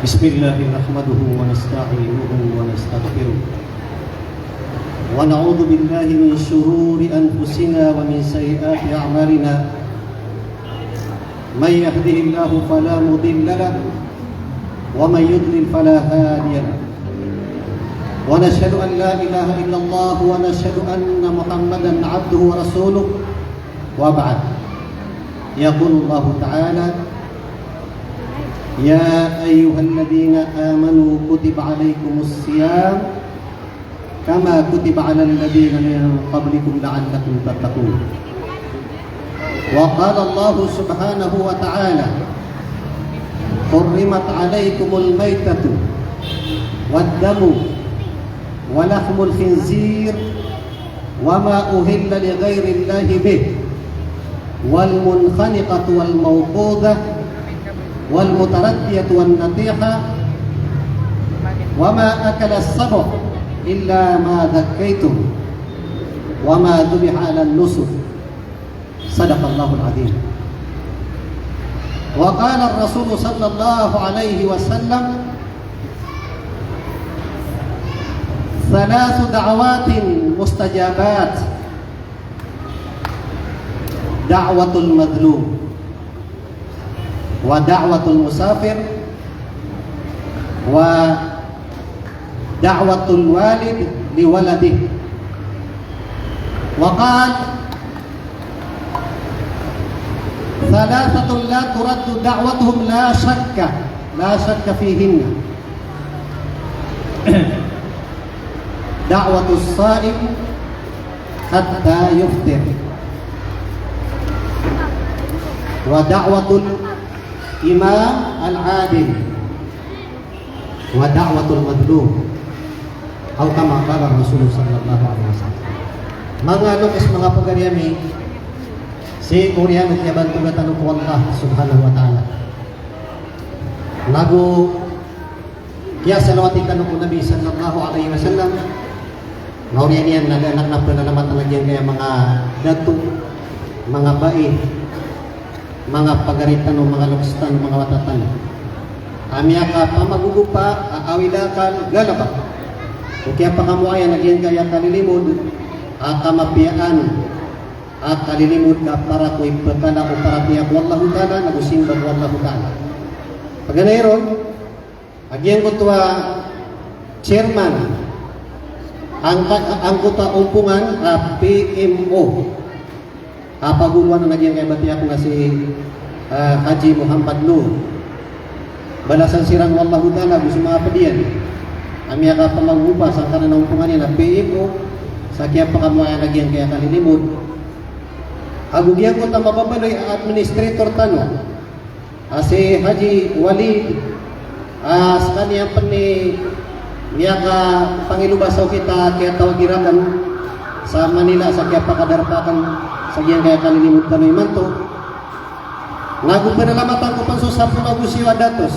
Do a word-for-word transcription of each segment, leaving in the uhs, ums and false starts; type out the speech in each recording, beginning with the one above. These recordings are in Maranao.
بسم الله نحمده ونستعينه ونستغفره، ونعوذ بالله من شرور أنفسنا ومن سيئات أعمالنا. من يهده الله فلا مضل له، ومن يضلل فلا هادي له. ونشهد أن لا إله إلا الله، ونشهد أن محمدا عبده ورسوله، وبعد. يقول الله تعالى: يا أيها الذين آمنوا كتب عليكم الصيام كما كتب على الذين من قبلكم لعلكم تتقون. وقال الله سبحانه وتعالى: حرمت عليكم الميتة والدم ولحم الخنزير وما أهل لغير الله به والمنخنقة والموقوذة والمتردية والنطيحة وما أكل السبع إلا ما ذكيتم وما ذبح على النصب. صدق الله العظيم. وقال الرسول صلى الله عليه وسلم: ثلاث دعوات مستجابات: دعوة المظلوم، ودعوة المسافر، ودعوة الوالد لولده. وقال: ثلاثة لا ترد دعوتهم لا شك، لا شك فيهن: دعوة الصائم حتى يفطر، ودعوة الإمام العادل، ودعوة المظلوم، أو كما قال الرسول صلى الله عليه وسلم. Manga loks, manga pagari ami, sii ko oriyan o kiyabantogan tano ko Allah Subhanahu wa Ta'ala, nago kiyasalawati tano ko Nabi sallallahu alaihi wasallam, na oriyan iyan na da anan a pnalamatan a giyangkaya manga dato, manga bai, manga pagari tano, manga loks tano, manga wata tano a miyakapamagogopa a awid a akal, galaba ko kiyapakamoayan a giyangkaya kalilimod a kamapiyaan a kalilimod ka para ko ipkala o paratiyaya ko Allahu Ta'ala, nago simba ko Allahu Ta'ala. Paganay ron, a giyangkoto a chairman angka-, angkoto a ompongan a P M O a pagoloan a giyangkaya batiya ko na si, ah, Haji Muhammad Noor. Balasan siran o Allahu Ta'ala ago so manga pd iyan a miyakapamagogopa sangkanan a ompongan iyan a P M O sa kiyapakamoayan a giyangkaya kalilimod. Ago giyangkoto a mababaloy a administrator tano a si Haji Walid, a skaniyan pn i miyakapangiloba sa okit a kiyatawag iran sa Manila sa kiyapakadarpa akn sa giyangkaya kalilimod tano imanto. Nago pnalamatan ko pn so sapolo ago siyaw a datos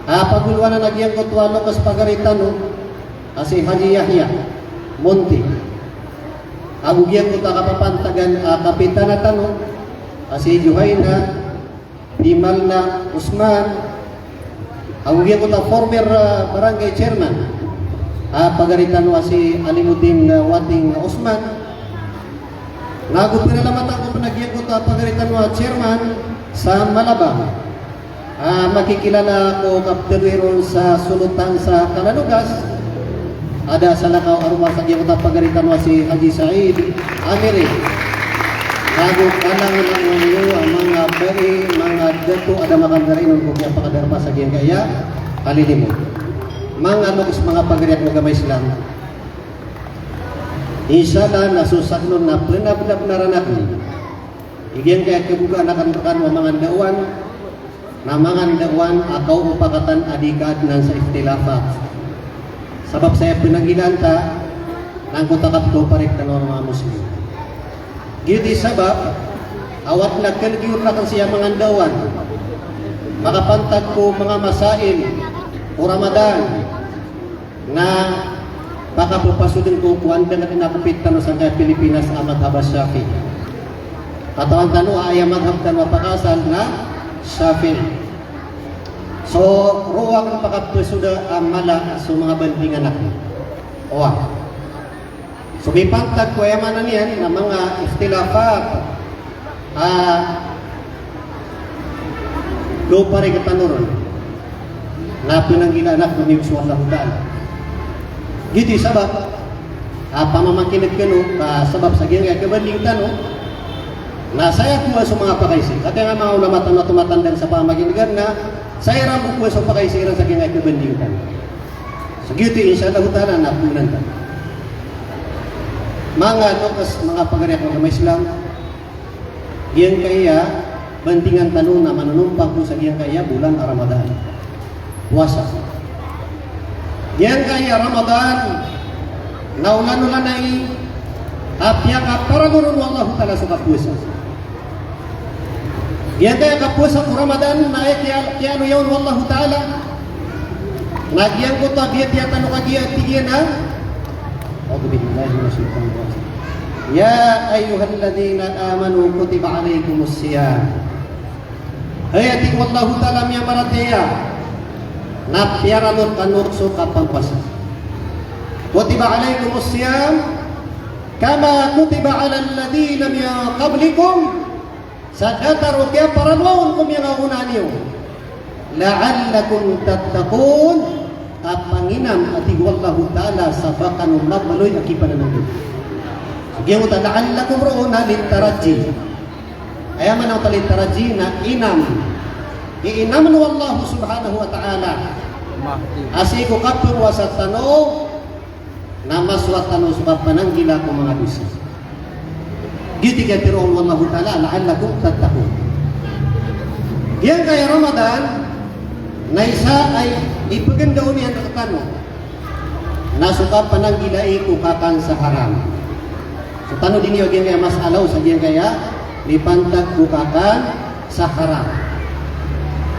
a pagoloan a giyangkoto a loks, pagari tano a si Haji Yahya Monti. Ago giyangkoto a kapapantagan a kapitana tano a si Juhaina Bimalna Usman, ago giyangkoto a former, ah, barangay chairman a pagari tano a si Alimuddin, ah, Wating Usman. Nago pnalamatan ko pn a giyangkoto a pagari tano a chairman sa Malabang a makikilala ko kaptloy ron sa Solotan sa Kalanogas, a da salakaw a rowar sa giyangkoto a pagari tano a si Haji Said Amiri. Nago kalangolangon iyo a manga bai, manga dato a da makanggarai on ko kiyapakadarpa sa giyangkaya kalilimod. Manga loks, manga pagari akn a agama Islam, insha Allah na so sakn on na pnabnabnar akn i giyangkaya kabogaan akn rkano a manga ndaowan, na manga ndaowan a kaopakatan a di kaadnan sa ikhtilafat. Sabap sa aya pnanggilaan ta na angkoto a kapkaopari tano a manga Muslim. Giyoto i sabap a wata na kalgiyon rakn sii a manga ndaowan makapantag ko manga masail o Ramadan, na pakapphasodn ko ko anda dn a kapit tano sangkaya Pilipinas a madhab a Shafi'i. Katawan tano a aya madhab tano a pakaasal na Shafi'i. So, roo akn pakapesoda a mala so manga bandingan akn. Oway. So, mipantag ko aya maana niyan na manga ikhtilafat a lopa rektano ron na pnanggilaan akn ko miyog so Allahu Ta'ala. Giyoto i sabap a pamamakineg kano ka sabap sa giyangkaya kabanding tano na saya kowa so manga pakaisa. Katii nga manga ulama tano a tomatandang sa pamamakineg na saya iran bo kowa so pakaisa iran sa giyangkaya kabanding tano. So giyoto i insha Allahu Ta'ala na poonan tano. Manga loks, manga pagari akn a agama Islam, giyangkaya bandingan tano na manonompang ko sa giyangkaya bolan a Ramadan. Powasa. Giyangkaya Ramadan na olan-olan ai a piyakaparalo ron o Allahu Ta'ala so kapowasa. Giyangkaya kapowasa ko Ramadan na aya kiya-, kiyaaloya on o Allahu Ta'ala na giyangkoto a biyatiya tano kagiya tig iyan a, A'udhu billahi minash shaitanir rajim. Ya ayyuhalladhina amanu kutiba alaykumus siyam. Hay, a tig o Allahu Ta'ala, miyamaratiyaya, na piyaralo rkano so kapangpowasa. Kutiba alaykumus siyam kama kutiba alal ladhina min qablikum. Sa datar o kiyaparaloa on ko miyangaoona niyo. La'allakum tattaqun, a panginam, a tig o Allahu Ta'ala, sa ba kano mabaloy a kipanananggi. So giyangkoto a la'allakum roo na litaraji. Aya maana oto a litaraji na inam. Iinam o Allah Subhanahu wa Ta'ala a sii ko kapowasa tano na masowa tano so kapananggila ko manga dosa. Giyoto i katharo o Allahu Ta'ala, la'allakum tattaqun. Giyangkaya Ramadan na isa a ipaganda on iyan rktano na so kapananggilai ko kakan sa haram. So tano dn iyo a giyangkaya mas'ala o sa giyangkaya mipantag ko kakan sa haram.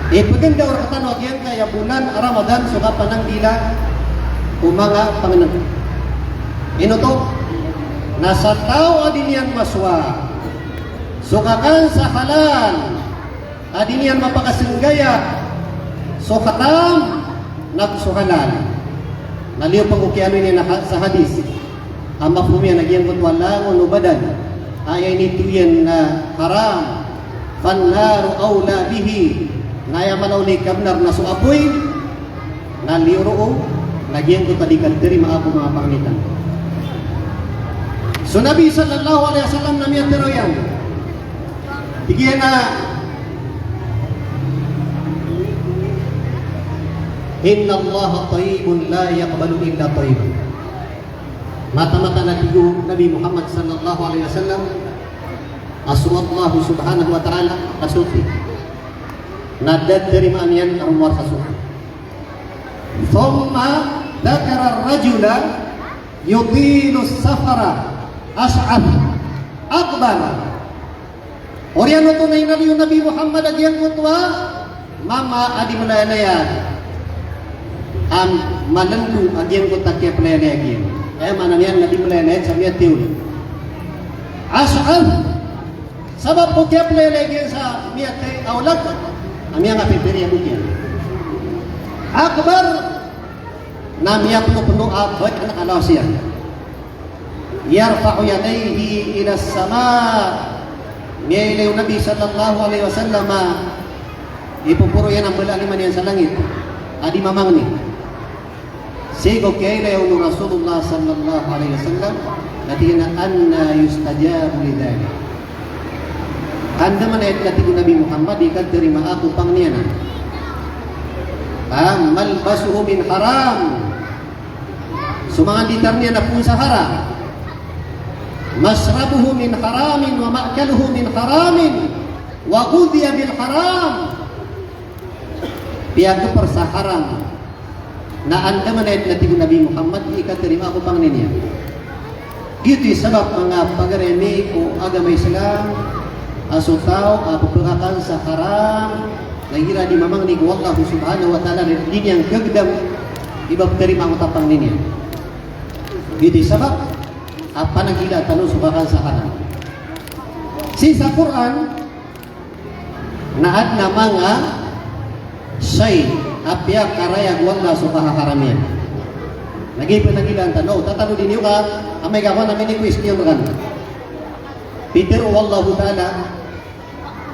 Ipaganda on rktano a giyangkaya bolan a Ramadan so kapananggila ko manga pangnngkn. Ino oto? Na sa taw a di niyan masowa so kakan sa halal, a di niyan mapakasenggaya so haram nago so halal. Na liyo pn ko kiyaaloy niyan a ha-, sa hadis a mafhum iyan a giyangkoto a langon o badan a aya initoon iyan na haram, fannaru awla bihi, na aya mala on i kabnar na so apoy, na liyo roo na giyangkoto a di katarimaa ko manga pangni tano. So Nabi sallallahu alaihi wasallam na miyatharo iyan, tig iyan a, "Innallaha tayyibun la yaqbalu illa tayyiban." Mataan-mataan a tig o Nabi Muhammad sallallahu alaihi wasallam a so Allah Subhanahu wa Ta'ala a soti na da tarimaan iyan a rowar sa soti. Thumma dhakara ar-rajula yutilu as-safara ash'ath aghbara. Oriyan oto na inaloy o Nabi Muhammad a giyangkoto a mama a di mlayalayag, a malndo a giyangkoto a kiyaplayalayag iyan. Aya maana niyan na di mlayalayag sa miyathay on. Ash'ath, sabap ko kiyaplayalayag iyan sa miyathay a olag a miyangapipiri a bok iyan. Aghbar, na miyapnopno a baya na kalawas iyan. Yarfa'u yadayhi ilas sama'. Miyailay o Nabi sallallahu alaihi wasallam a ipoporo iyan a mbala a lima niyan sa langit a di mamangni. Sii ko kiyailay on o Rasulullah sallallahu alaihi wasallam, na tig iyan a, "Anna yustajabu lidhalik?" Andamanaya, tig o Nabi Muhammad, i katarimaa ko pangni anan? Ah, malbasuhu min haram. So manga nditar niyan na poon sa haram. Mashrabuhu min haramin wa ma'kaluhu min haramin wa ghudhiya bil haram. Piyakapr sa haram. Na andamanaya, tig o Nabi Muhammad, i katarimaa ko pangni niyan. Giyoto i sabap, manga pagari ami ko agama Islam, a so taw a pphakakan sa haram, na igira di mamangni ko Allah Subhanahu wa Ta'ala, di niyan kagdam i ba ptarimaa ko pangni niyan. Giyoto i sabap a pananggila tano so kakan sa haram. Sii sa Qur'an, na adn a manga Ay, apiya karayag o Allah so kahaharam iyan. Lagid pn a gilaan tano, tatanodi niyo ka amay ka kowan a mini-question rkano. Pitharo o Allahu Ta'ala,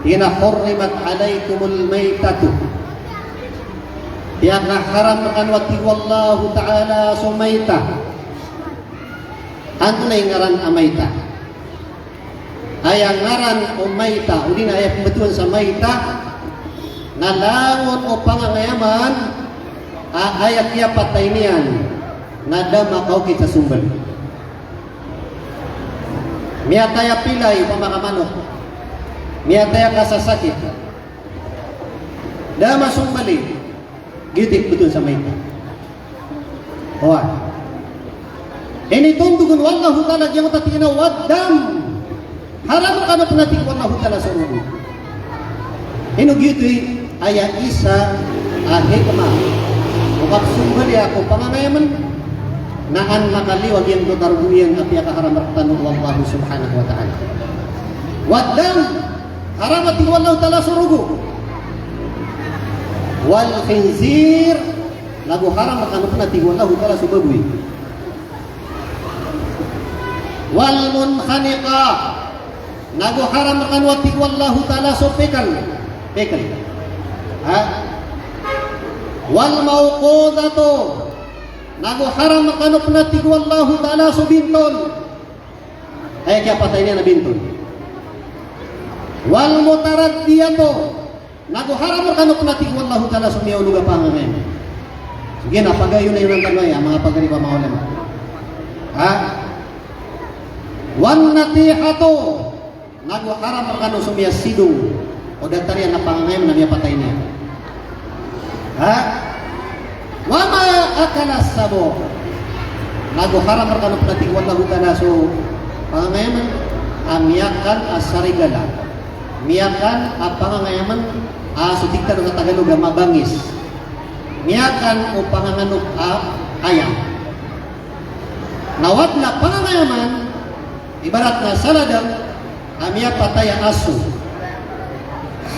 tig iyan a, "Hurrimat alaykumul maytatu." Piyakaharam rkano, a tig o Allahu Ta'ala, so maytah. Antonaa i ngaran a maytah? Aya ngaran o maytah, odi na aya pmbtowan sa maytah, na langon o pangangayaman a aya kiyapatay niyan na da makaokit sa sombali. Miyatay a pilay, opama ka manok. Miyatay a kasasakit. Da masombali. Giyoto i pmbtowan sa maytah. Oway. Initondog on o Allahu Ta'ala giyangkoto a tig iyan a wad dam. Haram rkano pn, a tig o Allahu Ta'ala, so rogo. Ino giyoto i aya isa a hikmah o kapsombali ko pangangayaman, na an makaliyo a giyangkoto a rogo iyan a piyakaharam rktano o Allah Subhanahu wa Ta'ala. Wad dam, haram, a tig o Allahu Ta'ala, so rogo. Wal khinzir, nago haram rkano pn, a tig o Allahu Ta'ala, so baboy. Wal munkhaniqah, nago haram rkano, a tig o Allahu Ta'ala, so pickle. Pickle. Ha? Wal mawqudhatu, nago haram rkano pn, a tig o Allahu Ta'ala, so bintol. Aya kiyapatay niyan na bintol. Wal mutaraddiyatu, nago haram rkano pn, a tig o Allahu Ta'ala, so miyaolog a pangangayaman. So giya na pagayonayonan tano aya, manga pagari ko manga ulama. Ha? Wan natihatu, nago haram rkano so miyasidong o datar iyan a pangangayaman na miyapatay niyan. Ha? Wa ma akalas sabu'. Nago haram rkano pn, a tig o Allahu Ta'ala, so pangangayaman a miyakan a sarigala. Miyakan a pangangayaman a so tig tano sa Tagalog a mabangis. Miyakan o panganganog a ayam. Na wad na pangangayaman, ibarat na saladang a miyapatay a aso.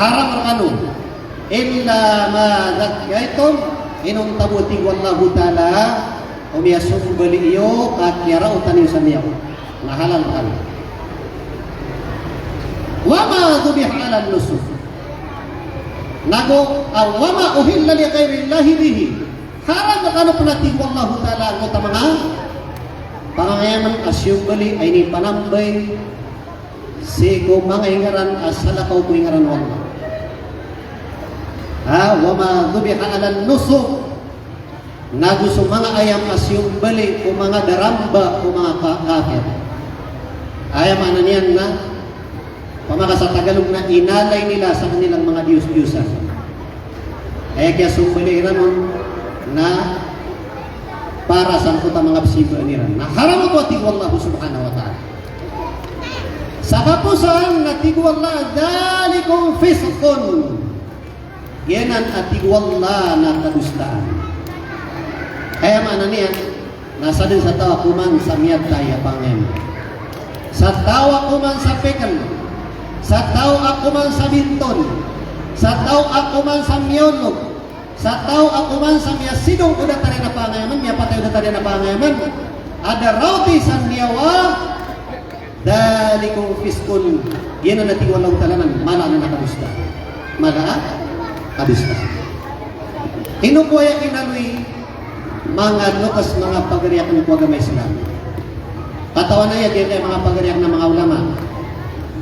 Haram rkano. Illa ma dhakkaytum, inonta bo, tig o Allahu Ta'ala, o miyasombali iyo ka kiyaraotan iyo sa miyaw. Na halal rkano. Wa ma dhubiha 'alan nusub. Nago, a, wa ma uhilla li ghayrillahi bihi. Haram rkano pn, a tig o Allahu Ta'ala, angkoto a manga pangangayaman a siyombali a inipanambay sii ko manga ingaran a salakaw ko ingaran o Allah. Ha, wa ma dhubiha 'alan nusub. Nago so manga ayam a siyombali ko manga daramba o manga ka-, kafir. Aya maana niyan na Pamaka sa Tagalog na inalay nila sa kanilang manga diyos-diyosan. Aya kiyasombali iran on na para sangkoto a manga pzibaan iran. Na haram oto a tig o Allah subhanahu wa ta'ala. Sa kaposan na tig o Allah, "Dhalikum fisqun." Giyanan a tig o Allah na kadosaan. Aya maana niyan, na sadn sa taw a koman sa miyatay a pangem. Sa taw a koman sa pickle. Sa taw a koman sa binton. Sa taw a koman sa miyaolog. Sa taw a koman sa miyasidong o datar iyan a pangayaman, miyapatay o datar iyan a pangayaman. A da rawti sa niyawa, Dhalikum fisqun. Giyanan a tig o Allahu ta'ala na mala anan a kadosaan. Mala a kadosaan. Ino ko aya inaloy manga loks, manga pagari akn ko agama Islam. Katawan aya giyangkaya manga pagari akn a manga ulama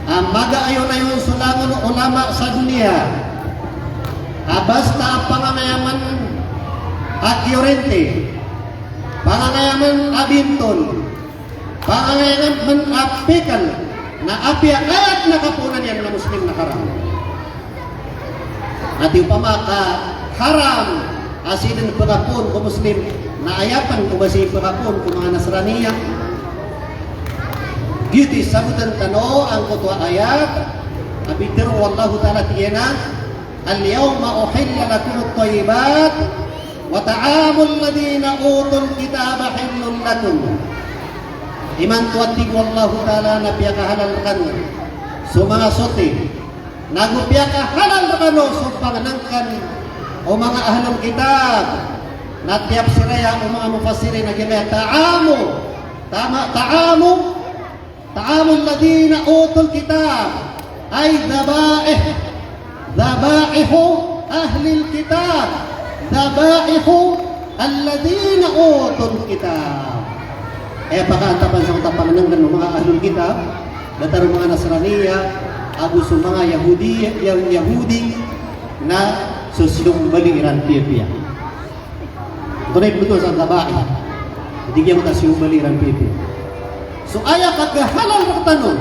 a magaayon-ayon so langon o ulama sa doniya a basta a pangangayaman a kiyorinti, pangangayaman a binton, pangangayaman a pickle, na apiya aya dn a kapoonan iyan na Muslim na haram. Na tig opama ka haram a sii dn pkapoon ko Muslim, na aya pn ko ba sii pkapoon ko manga Nasraniya. Giyoto i sabotn tano angkoto a ayat a pitharo o Allahu ta'ala, tig iyan a, "Al-yawma uhilla lakumut tayyibat, wa ta'amul ladhina utul kitaba hillun lakum." Imanto a tig o Allahu ta'ala na piyakahalal rkano so manga soti, nago piyakahalal rkano so pangnngkn O manga ahlul kitab, na tiyapsir aya o manga mufassirin a giyangkaya ta'amu, tama, ta'amu, ta'amul ladhina utul kitab, ay dhabaih, dhabaihu ahlil kitab, dhabaihu alladhina utul kitab. Aya pakaantapan sa koto a pangnngkn o manga ahlul kitab, datar o manga Nasraniya, ago so manga Yahudi, Ya-, Yahudi, na so siyombali iran piyapiya. Oto na ipmbtowan sa dhabaih. Di giyangkoto a siyombali iran piyapiya. So aya kagahalal rktano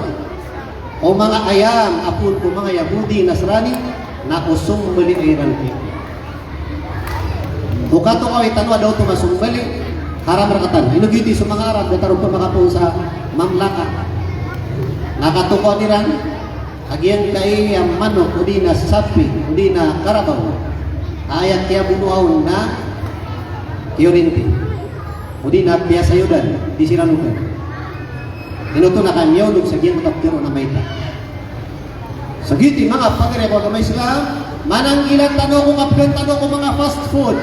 o manga ayam a poon ko manga Yahudi, Nasrani, na o sombali iran piyapiya. O katokawi tano a da oto masombali, haram rktano. Ino giyoto i so manga Arab, datar o pmakapoon sa mamlaka. Na katokawan iran a giyangkaya manok, odi na sapi, odi na karabaw a aya kiyabonoa on na kiyorinti, odi na piyasayodan, di siran odan. Ino oto na ka miyaolog sa giyangkoto a pitharo na mayta. So giyoto i manga pagari ko agama Islam, mananggilaan tano ko kapgan tano ko manga fast food.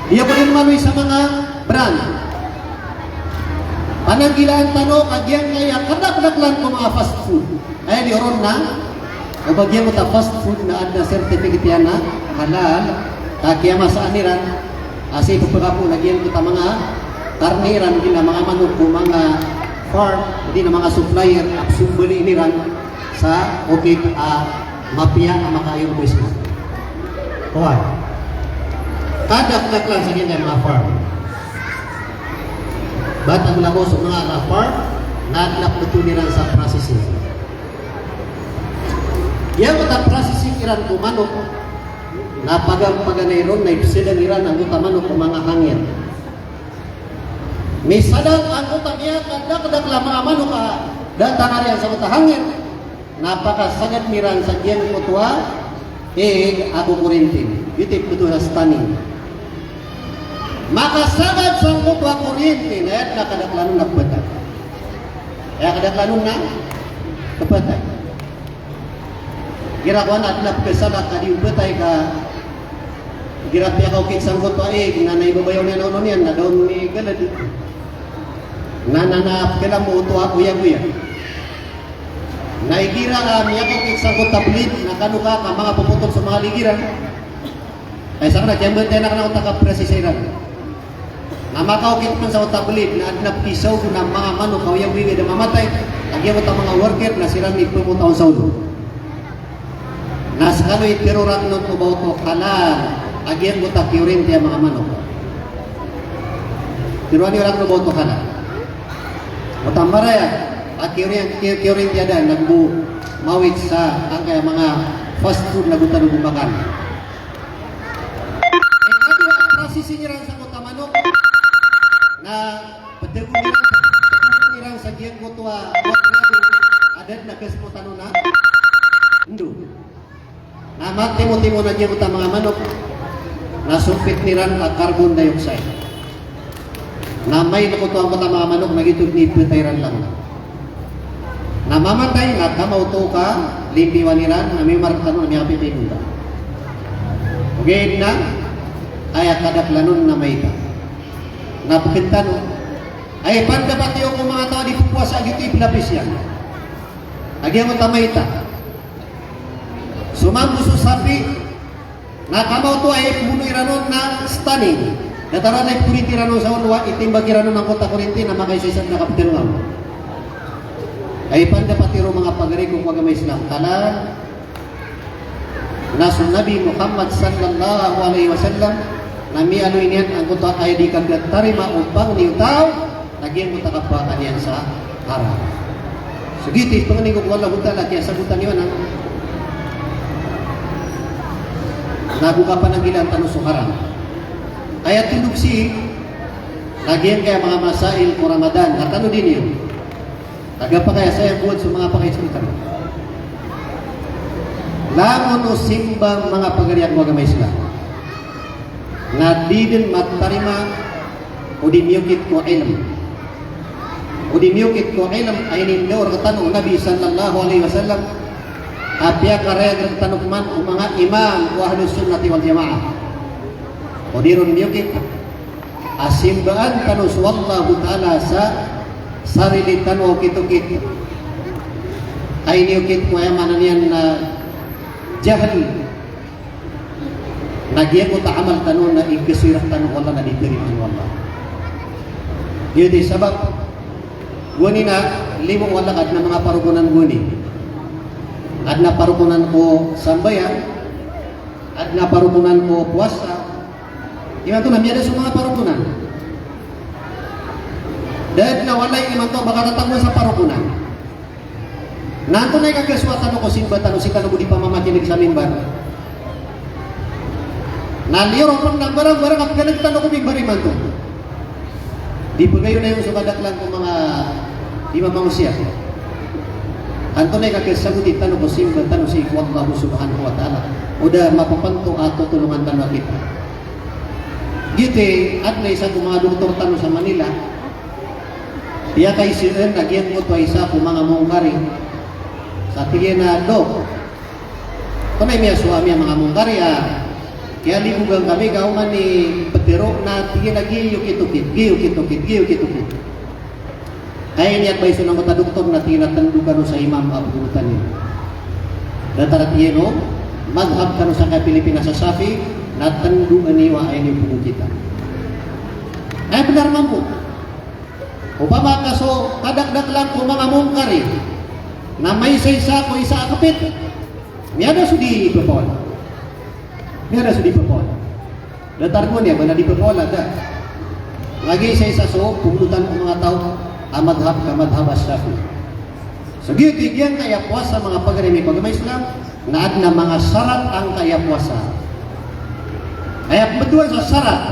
Di ako dn maloy sa manga brand. Pananggilaan tano ka giyangkaya kadakdaklan ko manga fast food, aya di oron na o ba giyangkoto a fast food na adn a certificate iyan na halal, ka kiyamasaan iran a sii pphakapoon a giyangkoto a manga karne iran, odi na manga manok ko manga farm, odi na manga supplier, a psombaliin iran sa okit a mapiya a makaayog ko Islam. Oway. Kadakdaklan sa giyangkaya manga farm. Ba tago lakaw so manga farm, na adn a pmbtowan iran sa processing. Giyangkoto a processing iran ko manok, na paganay ron na ipsadang iran angkoto a manok ko manga hangir. Misadang angkoto a miyakadakdakl a manga manok a da tangariyan sa angkoto a hangir, na pakasagadn iran sa giyangkoto a ig ago korinti. Giyoto i pmbtowan a stunning. Makasagad sangkoto a korinti na aya kadaklan on na phatay. Aya kadaklan on na phatay. Igira kowan a adn a pkhasagat a di on phatay ka igira piyakaokit sangkoto a ig na naibabayaw niyan a ono niyan na da on migalad. Na, na, na pkhalamo oto a oyagoyag. Na igira a miyakaokit sangkoto a blade na kano ka ka manga popotol so manga lig iran. Ay, sakn a kiyambtay na kna o taka process iran. Na makaokit pn sa oto a blade na adn a pkisaog na manga manok a oyagoyag a da mamatay. A giyangkoto a manga worker na siran i pmota on sa olo. Na skano i tharo rakn on o ba oto halal a giyangkoto a kiyorinti a manga manok. Tharoa niyo rakn o ba oto halal. Oto a maraya a kiyorin-, kiyo-, kiyorinti a da na go mawit sa angkaya manga fast food na go tano go makan. Ikadowa a processing iran sangkoto a manok na pdagon iran, pdagon iran sa giyangkoto a, a da dn a gas mo tano na ndo. Na matimotimo na giyangkoto a manga manok na sompitn iran a carbon dioxide. Na main angkoto a manga manok na giyoto dn i phatay iran langon. Na mamatay na kamaoto ka limpiwan iran na miyomark tano na miyakapipinda. Ogaid na aya kadaklan on na mayta. Na pkn tano, aya pandapat iyo ko manga taw a di pphowasa a giyoto i pnapis iyan a giyangkoto a mayta. So mambo so sapi na kamaoto a ipmbono iran on na stunning. Datar a ipkorinti iran on sa olo a itimbag iran on angkoto a korinti na makaisaisa na kaptelo. Aya pandapat iyo ron manga pagari ko agama Islam, halal. Na so Nabi Muhammad sallallahu alaihi wasallam na miyaaloy niyan angkoto a aya di kagtarima o pangni o taw na giyangkoto a kapakaniyan sa haram. So giyoto i pangni ko Allahu Ta'ala, kiyasabotan iyan a na go kapananggilaan tano so haram. Aya tindog sii na giyangkaya manga masail ko Ramadan, na tano dn iyo. Taga pakay a saya buwat so manga pakay so itan. Langon o simba manga pagari ko agama Islam na di dn matarima o di miyokit ko ilm. O di miyokit ko ilm a inindaor rktano o Nabi sallallahu alaihi wasallam. Apiya karayag rktano pman o manga imam o Ahlus Sunnati wal Jamaah. O di ron miyokit a simbaan tano so Allahu Ta'ala sa sarili tano a okit-okit. Ay niyokit ko aya maana niyan na jahl. Na giyangkoto a amal tano na ikaswirah tano o Allah na di tarimaan o Allah. Giyoto i sabap, gowani na limo o Allah, adn a manga parogonan gowani. Adn a parogonan ko sambayang, adn a parogonan ko powasa. Imanto na miyada so manga parogonan. Da dn a walay imanto a ba katatagoan sa parogonan. Na antonaa i kagiya so tano ko simba tano sii tano bo di pamamakineg sa mimbar? Na liyo ron pn na barang-barang a pganeg tano ko mimbar imanto. Di pagayonayon so kadaklan ko manga di mamangosiya. Antonaa i kagiya sagoti tano ko simba tano sii ko Allah Subhanahu wa Ta'ala? O da mapapanto a totolongan tano a kita. Giyoto i adn a isa ko manga doktor tano sa Manila. Piyakaisaan a giyangkoto a isa ko manga Mongkari. Sa tig iyan a, "Dok, antonaa i miyasowa ami a manga Mongkari a kiyalibogan kami ka oman i ptero na tig iyan a giyokit-okit, giyokit-okit, giyokit-okit." Aya iniyadvice on angkoto a doktor na tig iyan a tndo kano sa imam a pnggolawla niyo. Datar tig iyan o madhhab kano sangkaya Pilipinas a Shafi'i na tndoa niyo a aya niyo pnggokitan. Aya bnar mambo. Opama ka so kadakdaklan ko manga Mongkari na maisaisa ko isa a kpit, miyada so di ppawala. Miyada so di ppawala. Datar ko niyan ba na di ppawala, da. Lagid isa-isa so pngolotan o manga taw a madhhab ka madhhab a Shafi'i. So giyoto i giyangkaya powasa, manga pagari ami ko agama Islam, na adn a manga sarat angkaya powasa. Aya pmbtowan sa sarat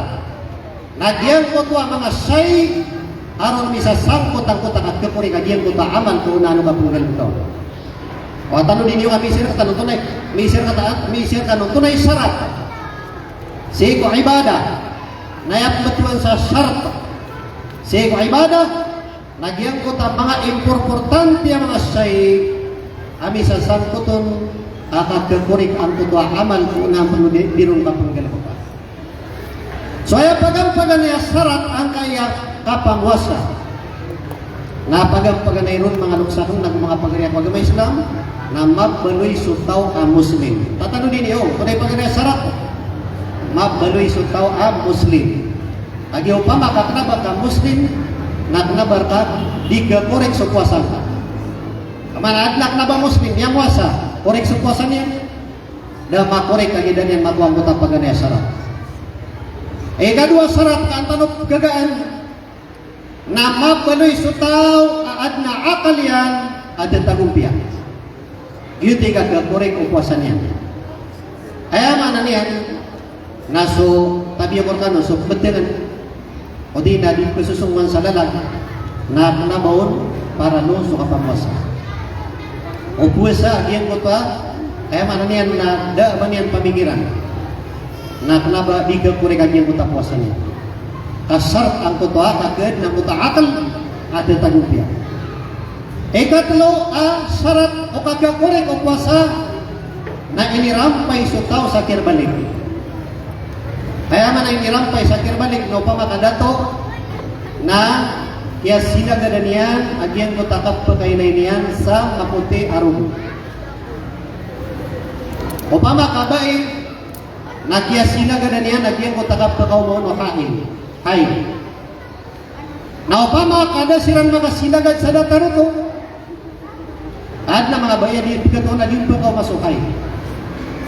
na giyangkoto a manga shay a ron misasangkot angkoto a kakorik a giyangkoto a amal ko onaan o kapnggalbk on. O tanodi niyo a miisir rktano antonaa i, miisir rktano, miisir rktano antonaa i sarat sii ko ibadah. Na aya pmbtowan sa sarat sii ko ibadah na giyangkoto a manga importante a manga shay a misasangkot on a kakorik angkoto a amal ko onaan pn o di, di ron kapnggalbk on. So aya pagampaganay a sarat angkaya kapamowasa na pagampaganay ron, manga loks akn ago manga pagari akn ko agama Islam, na mabaloy so taw a Muslim. Tatanodi niyo, antonaa i paganay a sarat? Mabaloy so taw a Muslim. Kagiya opama ka kna ba ka Muslim na kna ba rka di kakorek so powasa ngka. Ka maana adn a kna ba Muslim, miyamowasa, korek so powasa niyan? Da makorek, kagiya da niyan makowa angkoto a paganay a sarat. Ikadowa a sarat ka an tano pgagaan na mabaloy so taw a adn a akal iyan a da tagompiya. Giyoto i kakakorek o powasa niyan. Aya maana niyan na so tabiya ko rkano, so pmbtngn odi na di pkhasosongowan sa lalag na kna ba on paralo so kapamowasa. O powasa a giyangkoto a, aya maana niyan na da a ba niyan pamikiran, na kna ba di kakorek a giyangkoto a powasa niyan. Ka sarat angkoto a kaadn angkoto a akal a da tagompiya. Ikatlo a sarat o kakakorek o powasa na inirampay so taw sa kirbalik. Aya maana inirampay sa kirbalik na opama ka dato na kiyasinagadan iyan a giyangkoto a kapakailay niyan sa mapoti a rogo. Opama ka bai na kiyasinagadan iyan a giyangkoto a kapakaoma on o haid. Haid. Na opama ka da siran makasinagad sa datar oto, adn a manga bai a di pkatoon a di pkaoma so haid.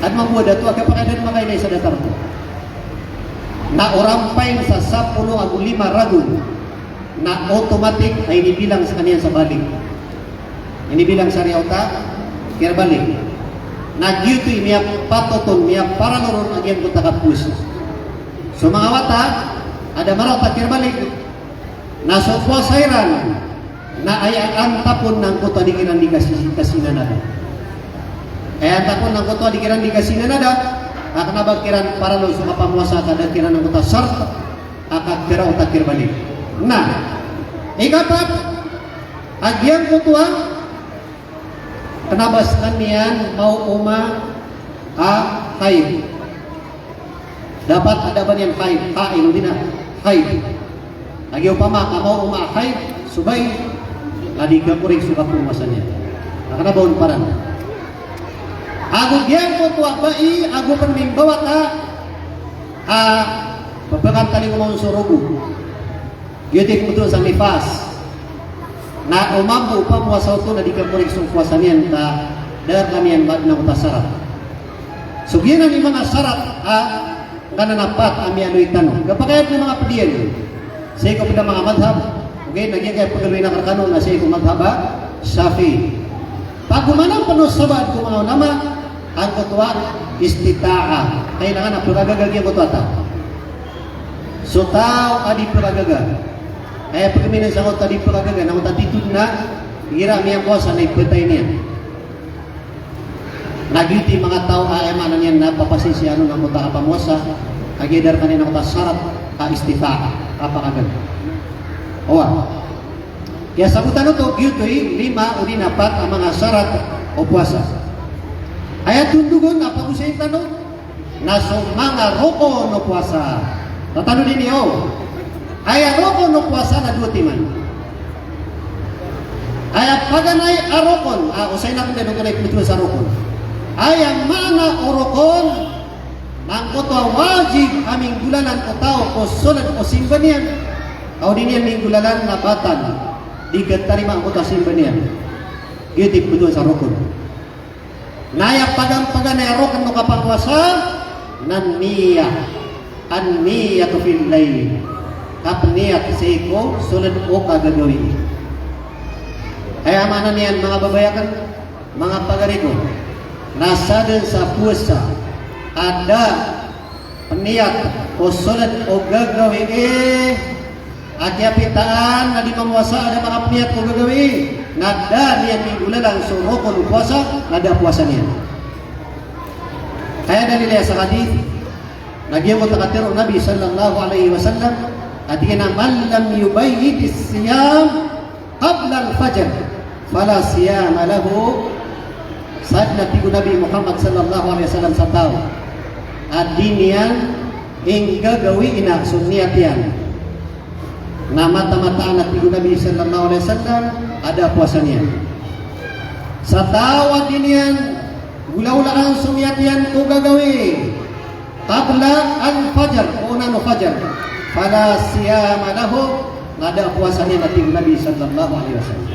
Adn mambo a dato a kapakay da dn makailay sa datar oto. Na orampay sa sapolo ago lima ragon, na automatic a inibilang skaniyan sa balig. Inibilang sa riyaw ta kirbalik. Na giyoto i miyapatot on, miyaparalo ron a giyangkoto a kapowasa. So manga wata a da marawat a kirbalik, na so powasa iran na aya antap on na angkoto a di kiran di kasi, kasinanada. Aya antap on na angkoto a di kiran di kasinanada, a kna ba kiran paralo so kapamowasa ka da kiran angkoto a sarat a kakaraot a kirbalik. Na ikapat a giyangkoto a Kna ba skaniyan maoma a haid. Dapat a da ba niyan haid, haid, odi na haid. Lagid opama ka maoma a haid, so bai, na di kakorek so kapowasa niyan. Na kna ba on paran. Ago giyangkoto a bai, ago pn mimbawata a, a, pphakatalingoma on so rogo. Giyoto i pmbtowan sa nifas. Na o mambo o pamowasa oto na di kakorek so powasa niyan ka da rkaniyan madn angkoto a sarat. So giyanan i manga sarat a kanan a pat a miyaaloy tano. Kapakay a manga pd iyan. Sii ko pd a manga madhab. Okay, na giyangkaya pagaloy akn rkano na sii ko madhab a Shafi'i. Pagomanan pn o sabaad ko manga ulama, angkoto a istita'a. Kailangan a pkhagaga giyangkoto a taw. So taw a di pkhagaga. Aya pkhaminan sangkoto a di pkhagaga, na angkoto a titho na, igira miyapowasa na ipatay niyan. Na giyoto i manga taw a aya maana niyan na papasinsiya on angkoto a kapamowasa, kagiya da rkaniyan angkoto a sarat a istita'a, kapakagaga. Oway. Kiyasabotan oto, giyoto i lima odi na pat a manga sarat o powasa. Aya tondog on a pagosayin tano na so manga rokon o powasa. Tatano dn iyo. Aya rokon o powasa na dowa timan. Aya paganay a rokon, a, osayin akn dn oto na ipmbtowan sa rokon. Aya maana o rokon, na angkoto a wajib a minggolalan o taw ko sold o simba niyan. Ka o di niyan minggolalan na batal. Di katarima angkoto a simba niyan. Giyoto i pmbtowan sa rokon. Na aya paganpaganay a rokon o kapamowasa, na niyah. An-niyatu fillah. Kapniyat sii ko sold o kagagawii. Aya maana niyan, manga babay akn, manga pagari ko, na sadn sa powasa a da pniyat ko sold o gagawii a kiyapitaan a di mamowasa a da makapniyat ko gagawii, na da niyan minggolalan so rokon o powasa, na da powasa niyan. Aya dalil iyan sa hadith, na giyangkoto a katharo o Nabi sallallahu alaihi wasallam, a tig iyan a, "Man lam yubayyitis siyam qabla al-fajr, fala siyama lahu." Sadn a tig o Nabi Muhammad sallallahu alaihi wasallam sa taw a di niyan inggagawii na so niyat iyan, na mataan-mataan a tig o Nabi sallallahu alaihi wasallam a da powasa niyan. Sa taw a di niyan golagolaan so niyat iyan ko gagawii qabla al-fajr, ko onan o fajar. Fala siyama lahu, na da powasa niyan a tig o Nabi sallallahu alaihi wasallam.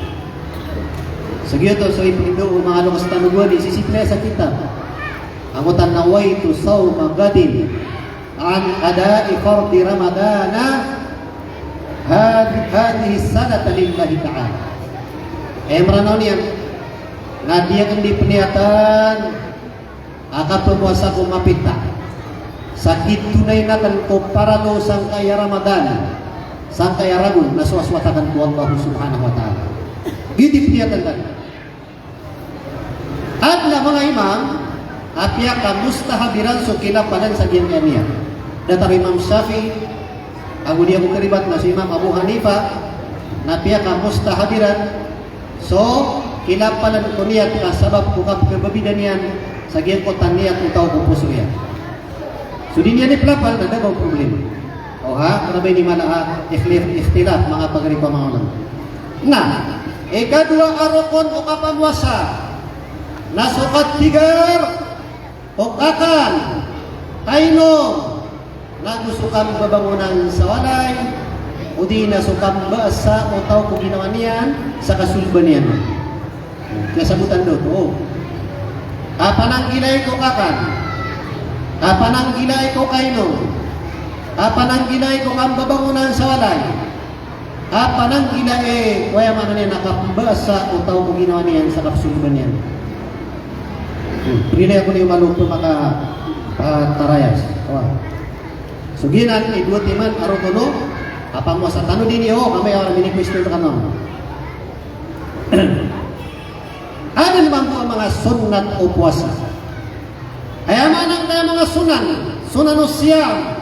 So giyoto so ipndo o manga loks tano gowani, sisii pn aya sa kitab. Angkoto a nawaitu sawma ghadin an ada'i fardi Ramadana hadhi-, hadhihi sanata lillahi ta'ala. Aya Mranaw niyan, na di akn di pniyatan a kapmowasa ko mapita sa kitonayn akn ko paralo sangkaya Ramadan, sangkaya ragon na sowasowat akn ko Allah subhanahu wa ta'ala. Giyoto i pniyatan tano. Adn a manga imam a piyakamustahab iran so kilapalan sa giyangkaya niyat. Datar o Imam Shafi'i, ago di ako karibat na so Imam Abu Hanifa, na piyakamustahab iran so kilapalan ko niyat ka sabap ko kapkhababida niyan sa giyangkoto a niyat o taw ko poso iyan. So di niyan iplapal na da ba o problema. O ha, kna ba ini mala a ikhlif-, ikhtilaf, manga pagari ko manga ulama. Na ikadowa a rokon o kapamowasa, na so katigar o kakan, kainom, nago so kambabangonan sa walay, odi na so kambasa o taw ko ginawa niyan sa kasolba niyan. Kasabotan dn oto. Kapananggilai ko kakan, kapananggilai ko kainom, kapananggilai ko kambabangonan sa walay, kapananggilai ko, aya maana niyan na kambasa o taw ko ginawa niyan sa kapsolba niyan. Hmm. Prilai ako niyo malo pn maka, ah, tarayas. Wa. So giyanan i dowa timan a rokon o kapamowasa. Tano dn iyo, amay a mini-question rkano. Adn mambo a manga sunnat o powasa. Aya maana angkaya manga sunan, sunan o siyam,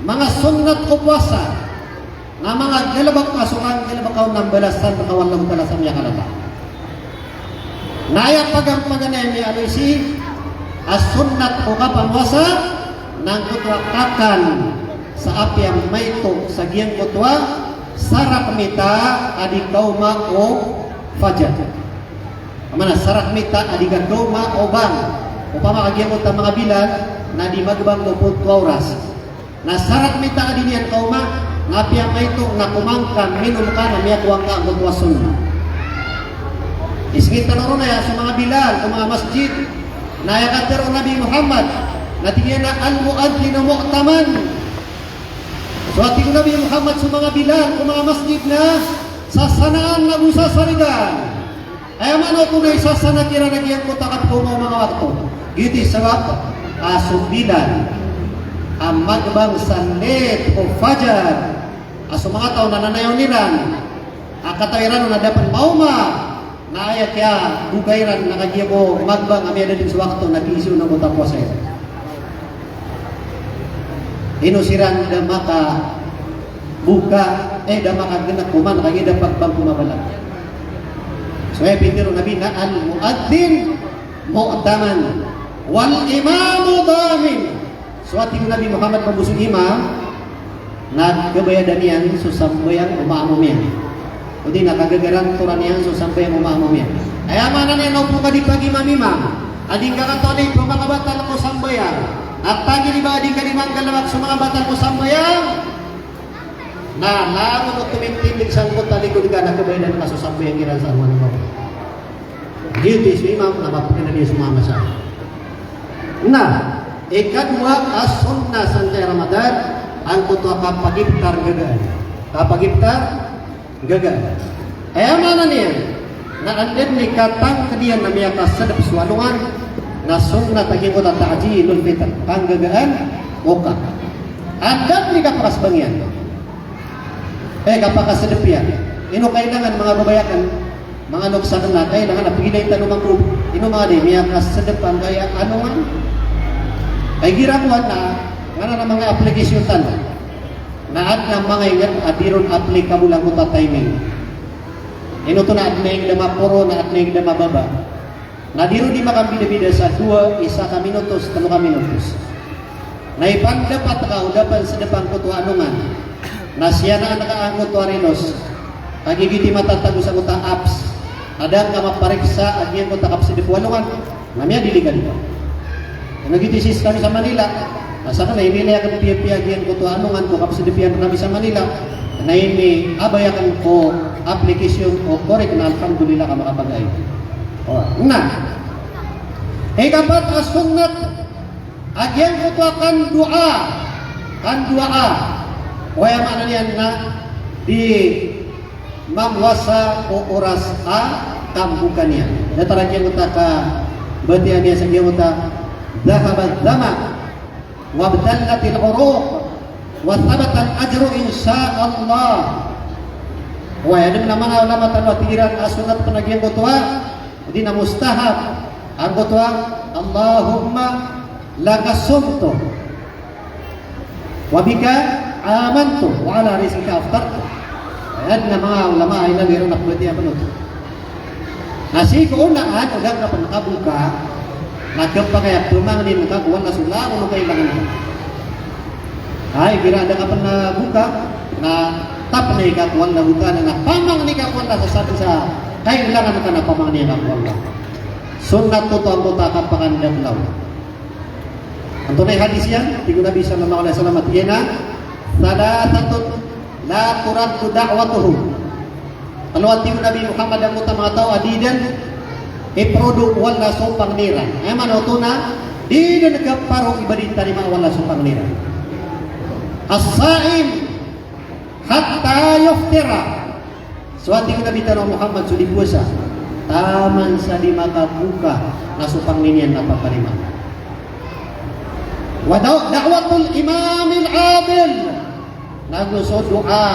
manga sunnat o powasa, na manga galbk a so kanggalbka on na mbalasan rka o Allahu Ta'ala sa miyakalata. Na aya paganay a miyaaloy sii a sunnat ko kapamowasa na angkoto a kakan sa apiya maito sa giyangkoto a sarak mita a di kaoma o fajar. Aya maana sarak mita a di ka kaoma o bang. Opama ka giyangkoto a manga bilal na di magbang ko polo a oras. Na sarak mita a di niyan kaoma, na apiya maito na koman ka, minom ka, na miyakowa ngka angkoto a sunnat. Isngit tano ron aya so manga bilal ko manga masjid. Na aya katharo o Nabi Muhammad, na tig iyan a al-mu'adhdhinu mu'taman. So tig o Nabi Muhammad, so manga bilal ko manga masjid na sasanaan ago sasarigaan. Aya maana oto na isasana kiran a giyangkoto a kapkaoma o manga wakto. Giyoto i sabap a so bilal a magbang sa late o fajar a so manga taw na nanayawn iran a katawan iran on na da pn maoma, na aya kiyaboka iran na kagiya ko magbang a miyada dn so wakto na kiiza on angkoto a powasa iran. Ino siran da makaboka, eh, da makagnk koman kagiya da pagbang ko mabalang. So aya pitharo o Nabi na al-mu'adhdhin mu'taman wal imamu damin. So tig o Nabi Muhammad mambo so imam na khabayadan iyan so sambayang o maamom iyan. Odi na kagagarantoran iyan so sambayang o maamom iyan. Aya maana niyan na opama ka di pagimam-imam a di ngka katawan i pmakabatal ko sambayang, a tanggi di ba a di ngka di manggalbk so manga batal ko sambayang, na langon o tomindg sangkoto a likod ka na khabayadan ka so sambayang iran sa alongan o maori. Giyoto i so imam na mapkhanan iyan so manga masa. Na ikadowa a sunnat sangkai a Ramadan, angkoto a kapagiftar nggagaan. Kapagiftar nggagaan. Aya maana niyan na anda dn i katangkd iyan na miyakasdp so alongan, na sunnat a giyangkoto a ta'jilul fitr, kanggagaan o ka. Anda dn i kapakasbang iyan. Eh, kapakasdp iyan. Ino kailangan manga babay akn, manga loks akn na kailangan a pagilay tano mambo. Ino manga di miyakasdp angkaya alongan. Ka igira kowan na, nganan a manga application tano na adn a manga ingd a di ron applicable angkoto a timing. Ino oto na adn a ingd a maporo, na adn a ingd a mababa. Na di ron di makambidabida sa dowa, isa ka minutos, tlo ka minutos. Na ipandapat ka o da pn sdp angkoto a alongan. Na siyanaan ka angkoto a rilos. Kagiya giyoto i matatago sangkoto a apps. Na da ngka mapariksa a giyangkoto a kapsdp o alongan. Na miyadili ka di ba. Na giyoto i system sa Manila. Na sakn na inilay akn piyapiya giyangkoto a alongan ko kapsdp iyan rkami sa Manila. Na inibabay akn ko application o korek na alhamdulillah ka makapagaid. O, na. Ikapat a sunnat a giyangkoto a kandoa. Kandoa. O aya maana niyan na di mamowasa ko oras a kamboka niyan. Datar a giyangkoto a kabatiya niyan sa giyangkoto a dhahaba dhama wabtallatil uruq wa thabatal ajru insha Allah. Oway, adn a manga ulama tano a tig iran a sunnat pn a giyangkoto a, di na mustahab, angkoto a Allahumma laka sumtu wa bika amantu wa ala rizqika aftartu. Adn a manga ulama a inaloy iran a pmbatiya pn oto. Na sii ko onaan o da ngka pn kaboka, na khapakay a pamangnin ka ko Allah so langon o kailangan ka. Ay, igira da ngka pn boka, na tapnay ka ko Allah Ta'ala, na pamangni ka ko Allah sa sadn sa kailangan ka, na pamangni ka ko Allah. Sunnat oto angkoto a kapakandakl. Antonaa i hadis iyan? Tig o Nabi sallallahu alaihi wasallam, tig iyan a, "Thalathatun la turaddu da'watuhum." Tlo a tig o Nabi Muhammad angkoto a manga taw a di dn iprodo o Allah so pangni iran. Aya maana oto na di dn kaparo i ba di tarimaa o Allah so pangni iran. As-sa'im hatta yuftira. So a tig o Nabi tano a Muhammad, so di powasa, taman sa di makaboka na so pangni niyan na paparimaa. Wa da-, da'watul imamil adil. Nago so doa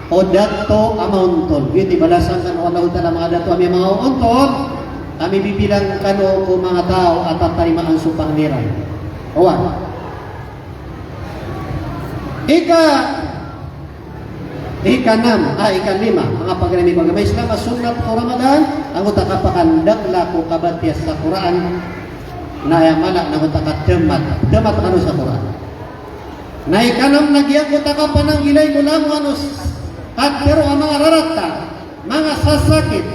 o dato a maontol. Giyoto i balasan kano o Allahu Ta'ala a manga dato a miyamaontol, a mibibilang kano ko manga taw a tatarimaan so pangni iran. Oway. Ika, ikanam, ah, ikalima, manga pagari ko agama Islam, a sunnat ko Ramadan, Angkoto a kapakandakla ko kabatiya sa Qur'an, na aya mala na angkoto a kadamat, damat kano sa Qur'an. Na ikanam na giyangkoto a kapananggilai mo langon o s-, katharo a manga rarata, manga sasakit,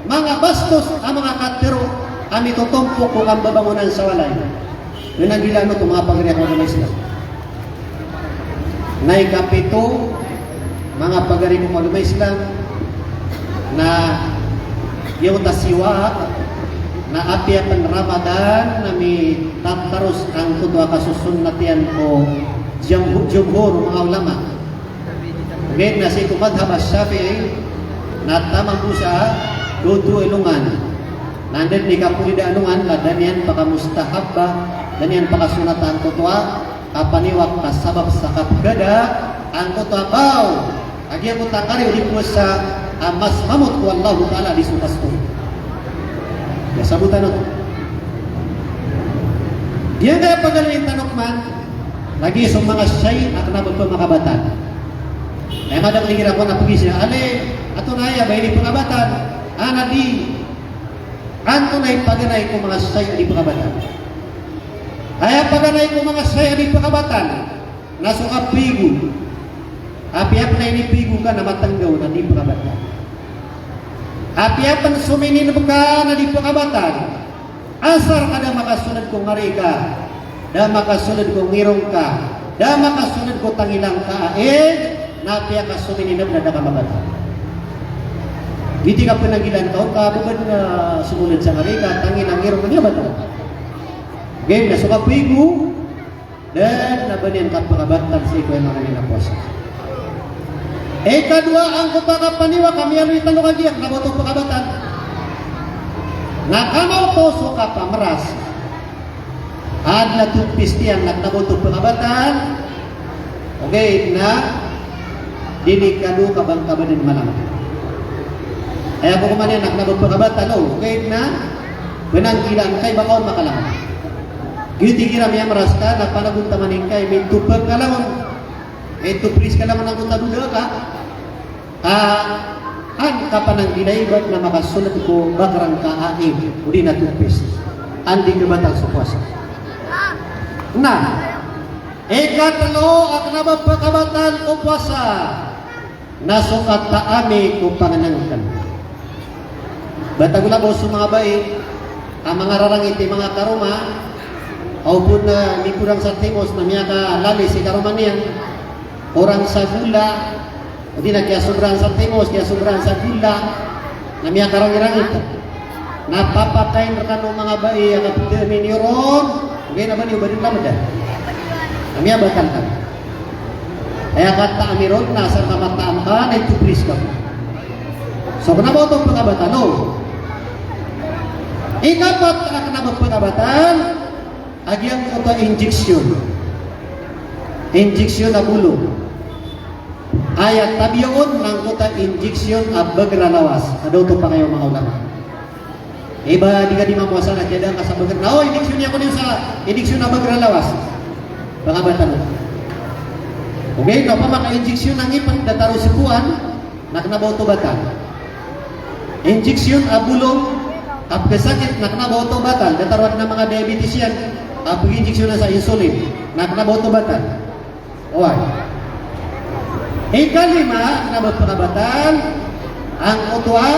manga bastos a manga katharo a mitotompok ko kambabangonan sa walay. Aya nanggilaan oto, manga pagari ko agama Islam. Na ikapito, manga pagari ko agama Islam, na giyoto a siwak, na apiya pn Ramadan na mitataros angkoto a kasosunnat iyan ko jumhu-, jumhur o manga ulama. Ogaid na sii ko madhab a Shafi'i, na taman bo sa dowa a alongan. Na anda dn i kapolida a alongan, na da niyan pakamustahabba, da niyan pakasonnata angkoto a kapaniwak ka sabap sa kapgada angkoto a baw a giyangkoto a kariyo di powasa a mas mamot ko Allahu Ta'ala di so kasto. Aya sabotan oto. Giyangkaya pagaloyin tano pman, lagid so manga shay a kna ba pn makabatan. Aya madakl igira ko na pagisa, ale, antonaa aya ba ini pkabatan? Ana di, antonaa i paganay ko manga shay a di pkabatan? Aya paganay ko manga shay a di pkabatan na so kapaigo. Apiya pn a inipaigo ka na matnggaw na di pkabatan. Apiya pn so mininb ka na di pkabatan. Asar ka da makasold ko ngari ka, da makasold ko ngirong ka, da makasold ko tangila ngka a ig, na apiya ka so mininb na da ka mabatal. Giyoto i kapananggilaan ka on ka ba pn, ah, somold sa ngari ka, tangila, ngirong, di a batal. Ogaid na so kapaigo, da dn a ba niyan kapkabatal sii ko aya maana niyan a powasa. Ikadowa, angkoto a kapaniwak a miyaaloy tano kagiya kna ba oto pkabatan. Na kna ba oto so kapamras. Adn a toothpaste iyan na kna ba oto pkabatan. Ogaid na delikado ka ba ngka ba dn malamd. Aya kokoman iyan na kna ba pkabatan, o, ogaid na pnanggilaan ka i ba ka on makalamd. Giyoto igira miyamras ka na panagontaman ingka i mitopag ka langon. Mitopris ka langon angkoto a doda ka. Ka an kapananggilai ba na makasold ko bakrang ka a ig, odi na toothpaste. An di kabatal so powasa. Na ikatlo a kna ba pkabatan ko powasa na so kataami ko pangnngkn. Ba tagola bo so manga bai a manga rarangit i manga karoma, o pn, ah, mikorang sa timos na miyakalalis i karoma niyan, korang sa gola, odi na kiyasobraan sa timos, kiyasobraan sa gola, na miyakarangirangit. Na papakain rkano manga bai a kapd a miniyoron, ogaid na ba niyo ba dn lamda. Na miyabatal ka. Aya kataami ron na asar ka mataam ka na itopris ka. So kna ba oto pkabatan, o. Ikapat a kna ba pkabatan, a giyangkoto a injection. Injection a bolong. Aya tabiya on na angkoto a injection a bagralawas. Ada oto pangaya o manga ulama. Iba di ka di mamowasa na kiyadaan ka sa bagralawas. O, injection iyan ko niyo sa injection a bagralawas. Pkabatan oto. Ogaid na opama ka injection a ngipn, datar o sboan, na kna ba oto batal. Injection a bolong a pkhasakit na kna ba oto batal. Datar o adn a manga diabetes iyan a pag-injection sa insulin, na kna ba oto batal. Oway. Ikalima a kna ba pkabatan, angkoto a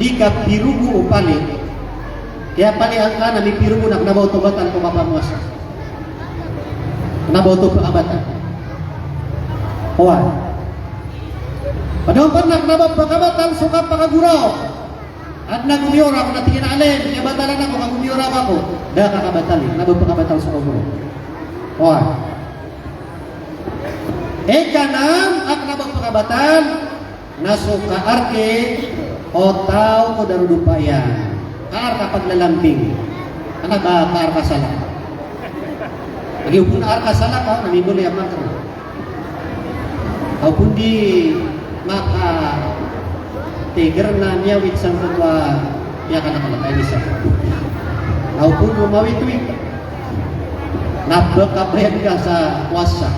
di kapirogo o pali. Kiyapalian ka na mipirogo na kna ba oto batal ko kapamowasa. Kna ba oto pkabatan. Oway. Pd on pn a kna ba pkabatan so kapakagoraok. Adn a gomiyoraok na tig iyan a alim, kiyabatalan ako ka gomiyoraok ako. Da ka kabatalin, kna ba pkabatan so kagoraok. Oway. Ikanam a kna ba pkabatan na so kaarki o taw ko darodopa iyan. Kaark a paglalambing. Kna ba kaark a salak. Lagid o pn a ark a salak, o, na mimbaloy a mangkr. Aw pn di makatigr na miyawit sangkoto a piyakanakalakay isa. Aw pn di mawitwit na pkabayad ka sa powasa.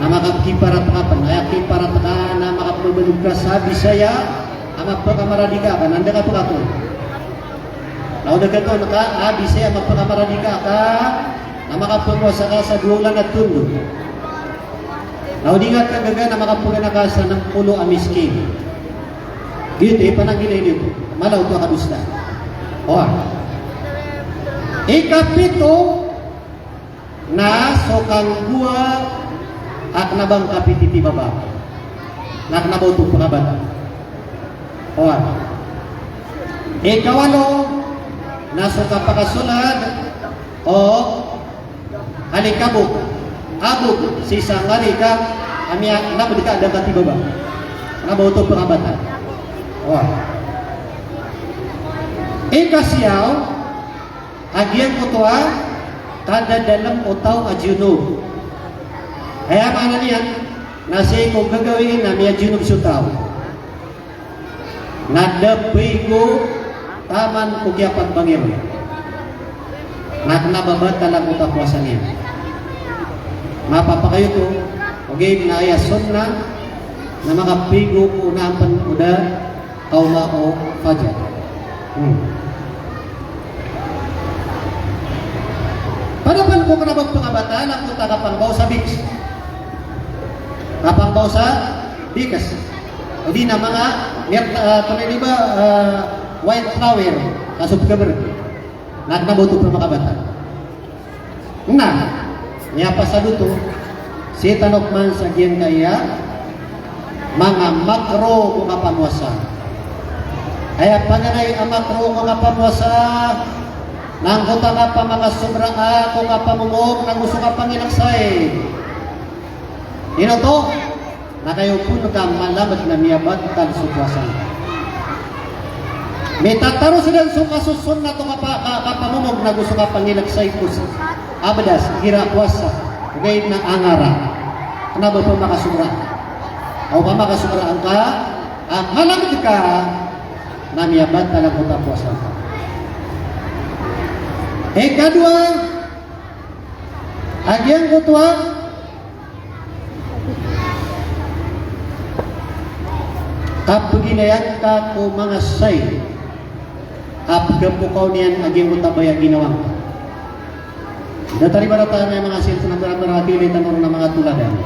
Na makakiparat ka pn, aya kiparat ka na makapmbalog ka sa Bisaya, A mapakamaradika ka, na anda ka pakaton. Na o da katon ka, a bisa a mapakamaradika ka, na makapowasa ka sa dowa olan a tondo. Na o di nga ka gaga na makapagana ka sa nem polo a miskin. Giyoto i pananggilai niyo. Mala oto a kadosa. Oway. Ikapito, na so kanggowa a kena ba ngka pititibaba. Na kena ba oto pekabata. Oway. Ikawalo, na so kapakasolad o alikabok, abok sii sa ngari ka a miyanabed ka a da ngka tibaba. Kena ba oto pekabata. Oway. Ikasiyaw, a giyangkoto a kadadalem o taw a junub. Aya maana niyan na sii ko gagawii na miyajunub so taw. Na da paigo taman ko kiyapagbangi ron. Na kena ba batal angkoto a powasa niyan. Mapapakayoto, ogaid na aya sunnah na makapaigo ko onaan pen o da kaoma o fajar. Hmm. Pada pen ko kena ba pekabata angkoto a kapangbaw sa bikas. Kapangbaw sa bikas. O di na manga, miyat, ah, tonay di ba, ah, white flour, kasop kemer. Na kena ba oto pekabata. Na miyapasad oto, sii tano pman sa giyangkaya manga makruh ko kapamowasa. Aya paganay a makruh ko kapamowasa, na angkoto a kapamakasobra ko kapamomog, nago so kapangileksaid. Ino oto? Na kagiya pon ka malamed na miyabatal so powasa ngka. Mitataros den so kasosonnat o kapa-, ka-, kapamomog nago so kapangileksaid ko s-, a bedas, igira powasa, ogaid na angara. Kena ba pamakasobra. Aw pamakasobra angka, a malamed ka, na miyabatal angkoto a powasa ngka. Ikadowa, a giyangkoto a kapegilayan ka ko manga sai a pegapokaw niyan a giyangkoto a baya a ginawa ngka. Datar i barataan a manga sii tano a manga toladan.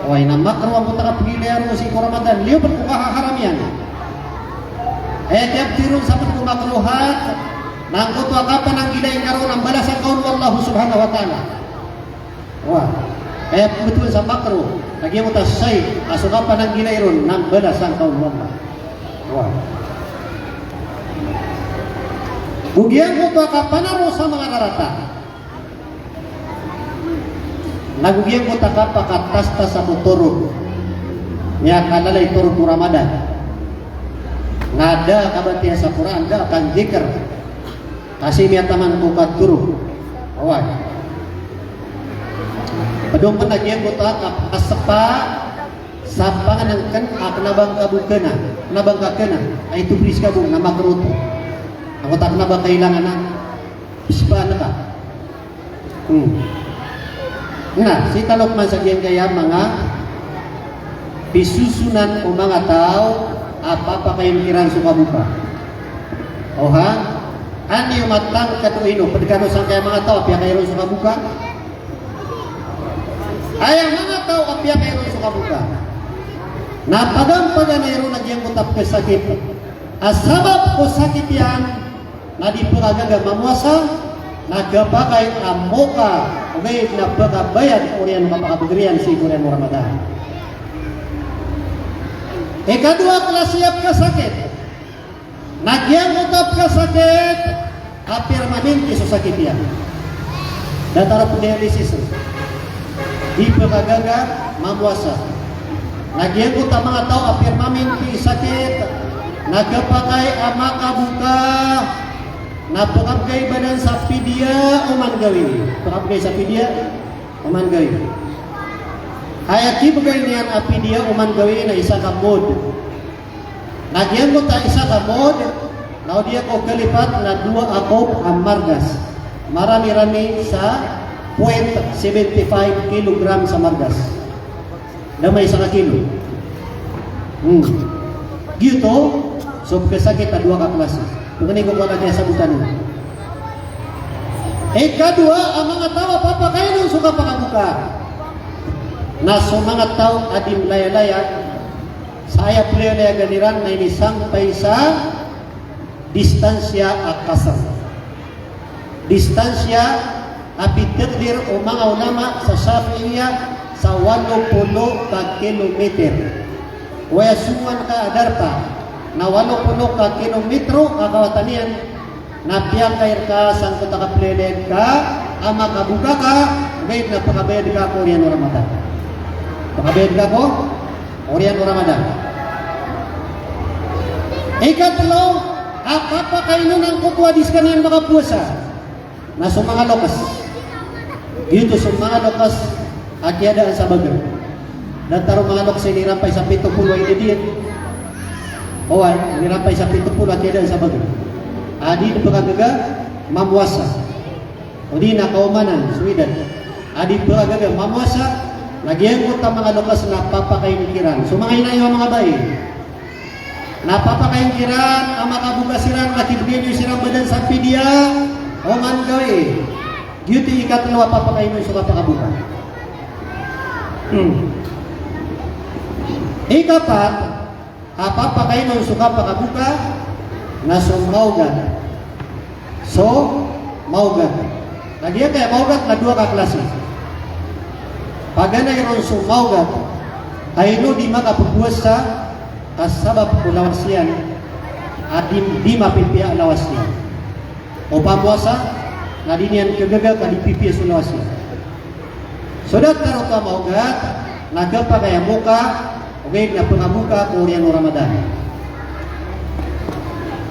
Oway, na makruh angkoto a kapegilay ron sii ko Ramadan. Liyo ped ko kahaharam iyan. Aya kiyaptharoon sa ped ko makruhat, na angkoto a kapananggilai ngka ron na mbalasan ka on o Allah subhanahu wa ta'ala. Oway. Aya pembetowan sa makruh, na giyangkoto a sai a so kapananggilai ron na mbalasan ka on o Allah. Oway. Go giyangkoto a kapanaro sa manga rarata. Nago giyangkoto a kapakatastas ko torog. Miyakalalay torog ko Ramadan. Na da kabatiya sa Qur'an, da kandikir. Kasi miyataman ko katorog. Oway. Ped on pen a giyangkoto a kap-, kasepa sa pangenengken a kena ba ngka bo kena, kena ba ngka kena, a ito pris ka bo na makruh oto. Angkoto a kena ba kailangan a pesepaan ka. Hmm. Na sii tano pman sa giyangkaya manga pisosonan o manga taw a papakayon kiran so kaboka. Oha, anda iyo matangked o ino, ped kano sangkaya manga taw a piyakay ron so kaboka. Aya manga taw a piyakay ron so kaboka na pagampaganay ron a giyangkoto a pesakit a sabap ko sakit iyan na di pekagaga mamowasa, na kapakay a moka, ogaid na pekabayad oriyan o kapakabegr iyan sii ko oriyan o Ramadan. Ikadowa a klasi a pesakit na giyangkoto a pesakit a permanente so sakit iyan. Datar a pedialysis. Di pekagaga mamowasa. Na giyangkoto a manga taw a permanente i sakit, na kapakay a makaboka, na pekabegay banan sa pidya oman gawii. Pekabegay sa pidya oman gawii. Aya kibegay niyan a pidya oman gawii na isa ka mud. Na giyangkoto a isa ka mud, na o di ako kalipat na dowa a kop a margas. Marani-rani sa point seventy five kilogram sa margas. Da may isa ka kilo. Hmm. Giyoto so pkhasakit a dowa ka klasi. Pangni ko kowan a kiyasabotan on. Ikadowa a manga taw a papakain on so kapakaboka na so manga taw a di mlayalaya sa aya pliyalaya iran na inisampay sa distansya a kasr. Distansya a pithakdir o manga ulama sa Shafi'iyya sa walo polo ka kilometer. Oway, a songowan ka a darpa na walo polo ka kilometro a kawatan iyan, na piyakair ka sangkoto a kapleled ka a makaboka ka, ogaid na pakabayad ka ko oriyan o Ramadan. Pakabayad ka ko oriyan o Ramadan. Ikatlo a kapakain on angkoto a di skaniyan makapowasa na so manga loks. Giyoto so manga loks a kiyadaan sa bagr. Datar o manga loks a inirampay sa pito polo a idad iyan. Oway, inirampay sa pito polo a kiyadaan sa bagr. A di pkhagaga mamowasa. O di na kaomanan so idad a di pkhagaga mamowasa, na giyangkoto a manga loks na papakain kiran. So manga ina iyo a manga bai, na papakain kiran a makaboka siran, na kibgay niyo siran badan sa pidya oman gawii. Giyoto i ikatlo a papakain on so kapakaboka. Hmm. Ikapat, a papakain on so kapakaboka na so maogat. So maogat. Na giyangkaya maogat na dowa ka klasi. Paganay ron so maogat a ino di makapowasa ka sabap ko lawas iyan a di, di mapipiya a lawas iyan. O pamowasa na di niyan khagaga ka di pipiya so lawas iyan. So datar oto a maogat na khapakay a moka, ogaid na pngaboka ko oriyan o Ramadan.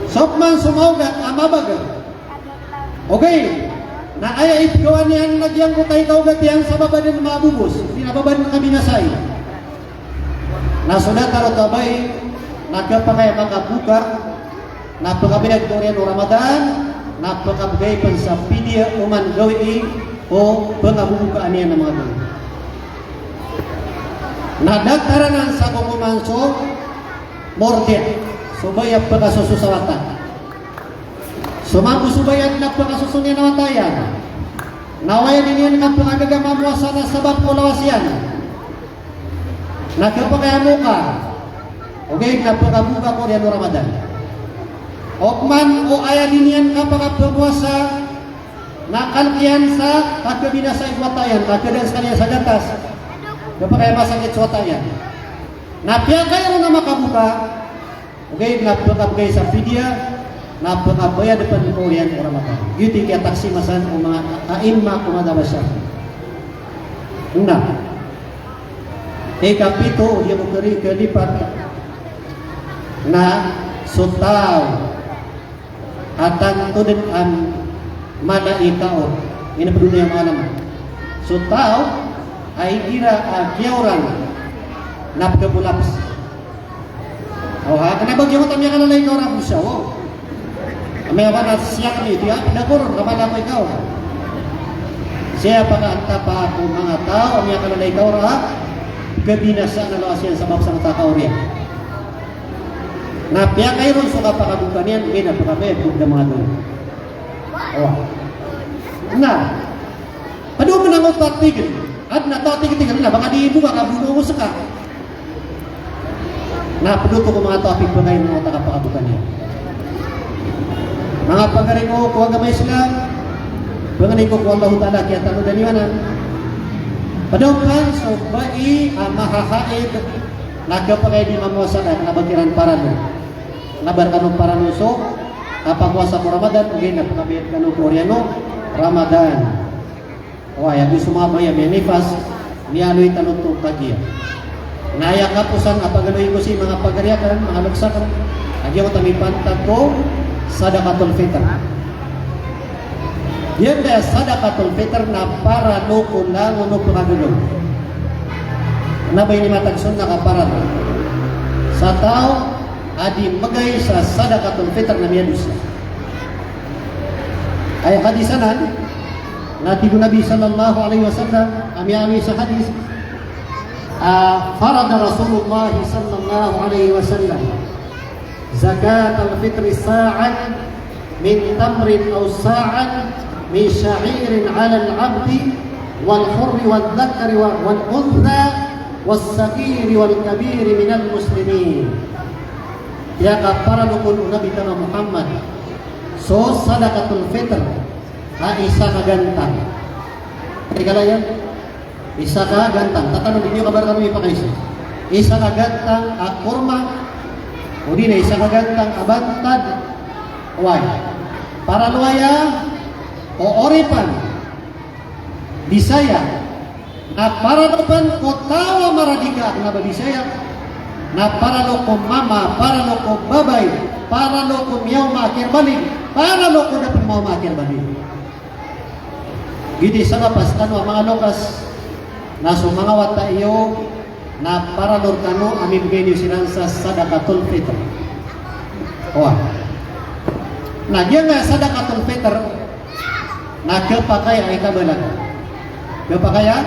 So pman so maogat a mabagr, ogaid na aya ipgawa niyan na giyangkoto a ikaogat iyan sa ba badan mabobos, di na ba badan kabinasai. Na so datar oto a bai na khapakay a makaboka, na pkabayad ko oriyan o Ramadan, na pkabgay pn sa pidya oman gawii o pngabobokaan iyan a manga gawii. Na datar anan sa kokoman so murdi', so bai a pkasoso sa wata. So mambo so bai a adn a pkasoso niyan a wata iyan, na oway, di niyan kapngagaga mamowasa na sabap ko lawas iyan, na khapakay a moka, ogaid na pkaboka ko oriyan o Ramadan. O pman o aya di niyan kapakapowasa na kalk iyan sa kakhabinasai ko wata iyan, kakhadan skaniyan sa gatas, khapakay a masakit so wata iyan. Na piyakay ron a makaboka, ogaid na pkabgay sa pidya, na pkabayad pn ko oriyan o Ramadan. Giyoto i kiyataksima san o manga a'imma ko madhab a Shafi'i. Na ikapito, o di ako kari-, kalipat, na so taw a tanto dn a mala i kaor. Ino pd on, aya maana niyan? So taw a igira a kiyaoran na pkapolaps. O, ha, kna ba giyoto a miyakalalay kaor a bo sa, o. Amay ka na siyakn i, di a pd ako ron, ka mala ako i kaor. Siyapa ka antap a ko manga taw a miyakalalay kaor a kabinasa na lawas iyan sabap sa mata kaor iyan. Na piyakay ron so kapakaboka niyan, ogaid na pkabayad ko da manga dowa. O. Na pd on manga taw a tig, adn a taw a tig, tig, na ba ka di boka ka bo ko ska. Na pd oto ko manga taw a pipakain o manga taw a kapakaboka niyan. Manga pagari ko ko agama Islam, pangni ko ko Allahu Ta'ala a kiyatanodan iyo anan. Pd on pn so bai a mahahaid, na khapakay a di mamowasa ka kna ba kiran paralo. Kna ba rkano paralo so kapamowasa ko Ramadan, ogaid na pkabayad kano ko oriyan o Ramadan. Oway, ago so manga bai a miyanifas, miyaaloy tano oto kagiya. Na aya kaposan a pagaloy ko sii, manga pagari akn, manga loks akn, a giyoto a mipantag ko sadaqatul fitr. Giyangkaya sadaqatul fitr na paralo ko langon o pkagaloy. Kna ba ini matag sunnah ka paralo. Sa taw a di mbgay sa sadaqatul fitr na miyadosa. Aya hadis anan, na tig o Nabi sallallahu alaihi wasallam, a miyaaloy sa hadis, a, farada Rasulullah sallallahu alaihi wasallam زكاة الفطر صاعا من تمر أو صاعا من شعير على العبد والحر والذكر والأنثى والصغير والكبير من المسلمين. Aya kaparalokon o Nabi tano a Muhammad so sadaqatul fitr a isa ka gantang. Tig a laya, isa ka gantang. Tatanodi niyo ka ba rkano ipakaiza. Isa ka gantang a korma, odi na isa ka gantang a bantad. Oway. Paralo aya o oripan Bisaya, na paralo pn ko taw a maradika a kna ba Bisaya, na paralo ko mama, paralo ko babay, paralo ko miyaoma a kiyabalig, paralo ko da pn maoma a kiyabalig. Giyoto i sabap a skano a manga loks, na so manga wata iyo, na paralo rkano a mibgay niyo siran sa sadaqatul fitr. Oway. Na giyangkaya sadaqatul fitr na khapakay a ikabalaga. Khapakay a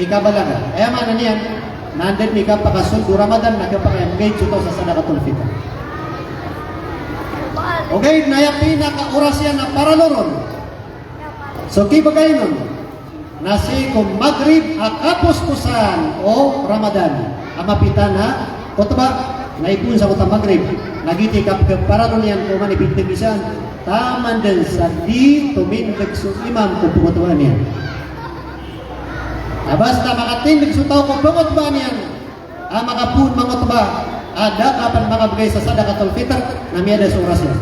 ikabalaga. Aya maana niyan na anda dn i kapakasold o Ramadan na khapakay a migay so taw sa sadaqatul fitr. Ogaid na aya pinakaoras iyan na paralo ron. So kibagayn on na sii ko Maghrib a kapuspusan o Ramadan. A mapita na khutbah, na ipoon sa khutbah Maghrib. Na giyoto i kapkhaparalo niyan ko oman i pindg iyan, taman dn sa di tomindg so imam ko pkhutbah niyan. Na basta makatindg so taw ko pkhutbah niyan a makapoon mangkhutbah a da ka pn makabgay sa sadaqatul fitr, na miyada so oras iyan.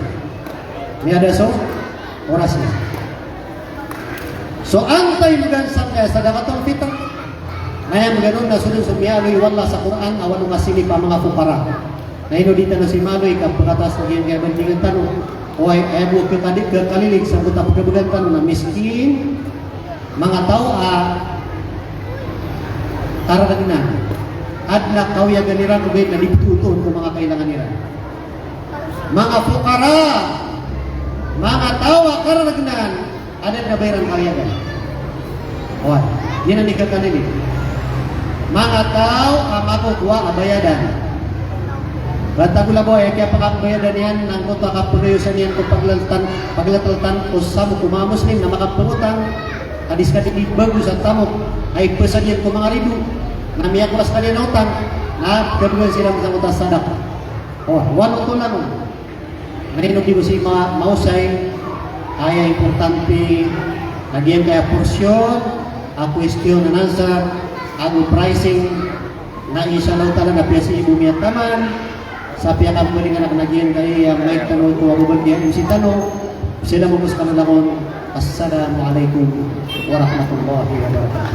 Miyada so oras iyan. So antaa i mbgan sangkaya sadaqatul fitr? Na aya mbgan on na so dn so miyaaloy o Allah sa Qur'an a walong a silip a manga fuqara. Na ino di tano si maaloy ka pkhatas o giyangkaya bandingan tano. Oway, aya bo khakadi-, khakalilig sangkoto a pkhabgan tano na miskin, manga taw a kararagnan. Adn a kawiyagan iran ogaid na di ptootoon ko manga kailangan iran. Manga fuqara, manga taw a kararagnan, adn a ba iran kawiyagan. Oway, giyanan i khakalilig. Manga taw a makokowa a bayadan. Ba tagola bo aya kiyapakabayadan iyan na angkoto a kapagayosan iyan ko paglaltan, paglatltan ko samok o manga Muslim na makapngotang, a di ska di bago sa tamok a ipasad iyan ko manga ribo, na miyakowa skaniyan a otang, na kabgan siran sangkoto a sadaqah. Oway, wano to langon. Na ino di bo si ma-, maosay, aya importante a giyangkaya portion a question and answer ago pricing, na insha Allah ta'ala na piyasii bo miyataman sa piyakambalikan akn a giyangkaya mic tano oto ago ba giyangkaya MC tano. Sii langon ko skano langon. Assalamu alaikum warahmatullahi wabarakatuh.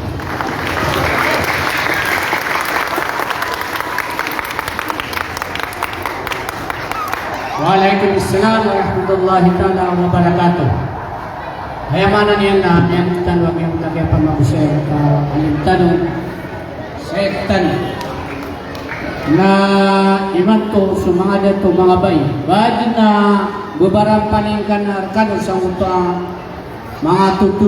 Wa alaikum assalam warahmatullahi ta'ala wabarakatuh. Aya maana niyan na miyaneg tano a giyangkaya pamagosaya ka alim tano, Sheikh tano. Na imanto so manga dato, manga bai, ba adn a bebarampaning ka na rkano sangkoto a manga toto